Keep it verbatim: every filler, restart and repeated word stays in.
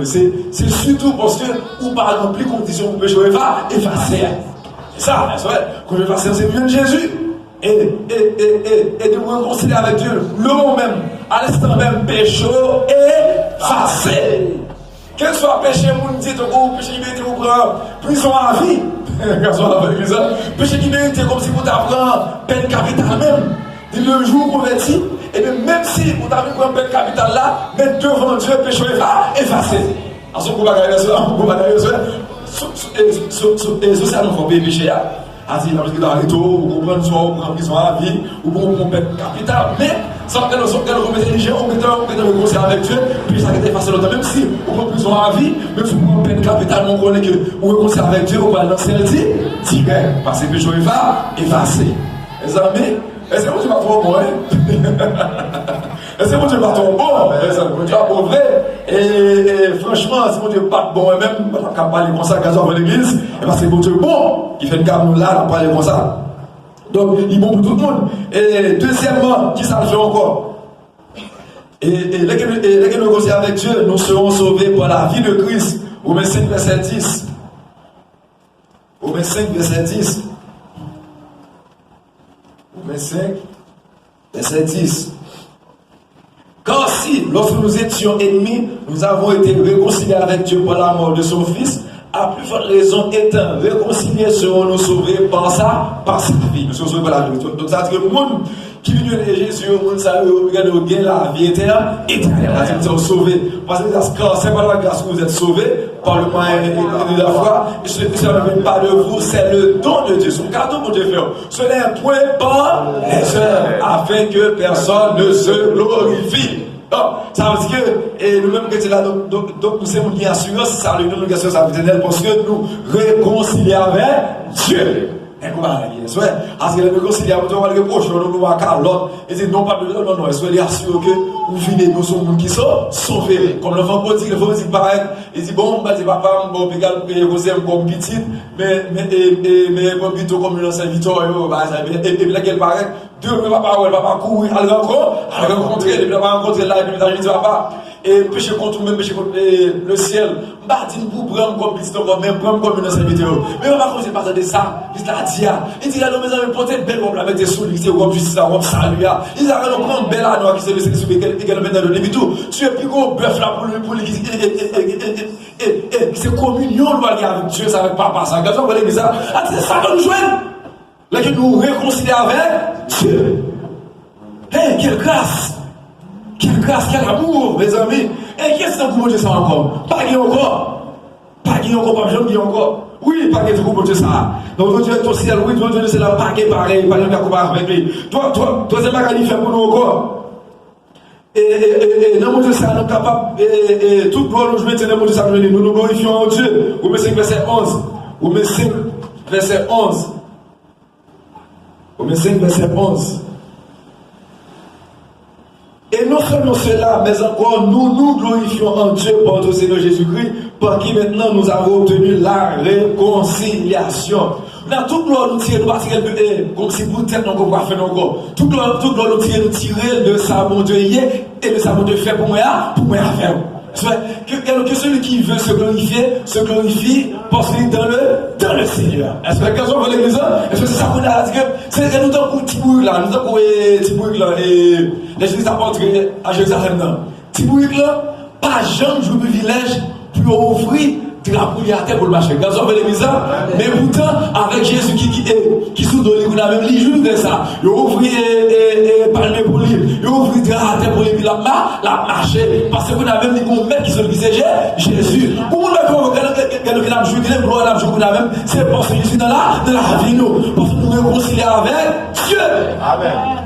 Se, se sitou paske ou pa ranpli kondisyon pou peche w efa-, efase a. Se sa, se vre. Pou efase a, se vin Jezi. E, e, e, e, e de rekonsilye avèk Dye. Le ou menm, a lenstan menm, peche w efase. Kèlkeswa peche moun di, tankou peche ki merite pou pran prizon avi. Kèlkeswa nan legliz la, peche ki merite kòmsi pou ta pran pèn kapital menm. Di le jou ou konvèti, ebyen, menm si ou ta vin pran pèn kapital la, men devan Dye, peche w efa-, efase. Aso gwo bagay, mesye, gwo bagay, mesye. Sou, sou, e, sou, sou, e, sou sa nou fè peye peche a. A di, nan ki ta rete, ou konprann, swa ou pran prizon avi, ou pran, ou pran pèn kapital. Men, sa w gade, sa w gade, ou entèlijan, ou gentan, ou gentan rekonsilye avèk Dye, peche sa gentan efase lontan. Menm si ou pran prizon avi, menm si ou pran pèn kapital, men ou konnen ke ou rekonsilye avèk Dye, ou pral nan syèl di-, dirèk. Paske peche w efa-, efase. Mezanmi, èske Bondye pa twò bon, en? Èske Bondye pa twò bon? Mezanmi, Bondye pa bon vre. E, e, franchman, si Bondye pa t bon, en, menm, mwen pa t ap ka pale konsa, gaz avè legliz, e paske Bondye bon, ki fè n ka nou la, n ap pale konsa. Donk, li bon pou tout moun. E, dezyèmman, ki sa l fè ankò? E, e, lè ke nou, e, lè ke nou rekonsilye avèk Dye, nous serons sauvés par la vie de Christ. Romen senk, vèsè dis. Romen senk, vèsè dis. Romen senk, vèsè dis. Car si, lorsque nous étions ennemis, nous avons été réconciliés avec Dieu par la mort de son Fils, à plus forte raison, étant réconciliés, serons-nous sauvés par sa, par sa vie. Nous serons sauvés par la vie. Donk, sa vle di ke moun ki vin jwenn Jezi yo, moun sa yo, yo, yo gen lavi etè-, etènèl. Sa vle di yo sove. Paske, car c'est par la grâce que vous êtes sauvés, par le moyen de la foi, et ce, cela ne vient pas de vous, c'est le don de Dieu. Se yon kado Bondye fè w. Ce n'est point par les œuvres, afin que personne ne se glorifie. Donk, sa vle di ke, e, nou menm kretyen la, donk, donk, donk, nou se moun ki gen asirans sali nou, nou gen asirans lavi etènèl, paske nou rekonsilye avèk Dye. Nèg ou pa gen aswè. Paske lè nou rekonsilye avèk Bondye, w al repwoche nou, nou pa kalòt. E di, non, pa de, non, non, non, aswè, li asire ke ou vin, nou se yon moun ki so-, sove. Kòm lanfan pwodig, lanfan pwodig parèt, li di, bon, m pral di papa m, bon, piga l, e, koze m kòm pitit, men, men, e, e, men, pran pito kòm youn nan sèvitè yo, bagay sa, epi, epi, lè ke l parèt, demen papa wè l, papa kouri, al rankon-, al rankontre l, epi l ap rankontre l la, epi l ta vin di, papa, e peche kont ou menm, peche kont, e, le syèl. M pa di n pou pran m kòm pitit ankò, men pran m kòm youn nan sèvitè yo. Men papa konnen pa tande sa, li ta di a. Li di, gade, mezanmi, pote bèl wòb la, mete sou li, se wòb jistis la, wòb sali a. Li di, gade, pran bèl anò a ki se le Senyè, ki gen, ki gen nan men nan li, epi tou, tiye pi gwo bèf la pou li, pou li, ki, e, e, ki se kominyon l pral gen avèk Dye sa, avèk papa sa. Gade sa, w wè legliz sa? A, se sa ke nou jwenn. Lè ke nou rekonsilye avèk Dye. Hey, quelle grâce! Quelle grâce, quel amour, mezanmi! E kiyès tankou Bondye sa ankò? Pa gen ankò. Pa gen ankò, p ap janm gen ankò. Wi, pa gen tankou Bondye sa. Donk, Bondye nan syèl, wi, Bondye nan syèl la, pa gen parèy, pa gen tankou avèk li. Twa-, twa-, twazyèm bagay li fè pou nou ankò. E, e, e, e, nan Bondye sa, nou kapab, e, e, tout glwa nou jwenn, se nan Bondye sa nou jwenn li. Nous nous glorifions en Dieu. Romen senk, vèsè onz. Romen senk, vèsè onz. Romen senk, vèsè onz. Et non seulement cela, mais encore, nous nous glorifions en Dieu par notre Seigneur Jésus-Christ, par qui maintenant nous avons obtenu la réconciliation. Nan tout glwa nou tire, nou pa tire l, e, kòmsi pou tèt nou ankò, pou afè nou ankò. Tout glwa, tout glwa nou tire, nou tire l de sa Bondye ye, e de sa Bondye fè pou mwen a, pou mwen avè w. Ke, ke, que celui qui veut se glorifier, se glorifie parce qu'il est dans le, dans le Seigneur. Èske, èske w wè legliz la? Èske se sa kounye a la di ke, se ke nou tankou ti bourik la, nou tankou, e, ti bourik la, e, lè Jezi t ap antre a Jerizalèm nan. Ti bourik la, pa janm jwi privilèj pou yo ouvri dra pou li atè pou l mache. Gade sa w wè legliz la? Men poutan, avèk Jezi ki, ki, e, ki sou do li kounye a menm, li jwi l fè sa. Yo ouvri, e, e, e, palmye pou li. Yo ouvri dra atè pou li, epi l ap ma-, l ap mache. Paske kounye a menm, li gen yon mèt ki sot, ki se Je-, Jezi. Pou moun mèt yo, gade, gade, gade, gade, n ap jwi, gade glwa n ap jwi kounye a menm. Se paske Jezi nan la, nan lavi nou. Paske nou rekonsilye avèk Dye. Amèn.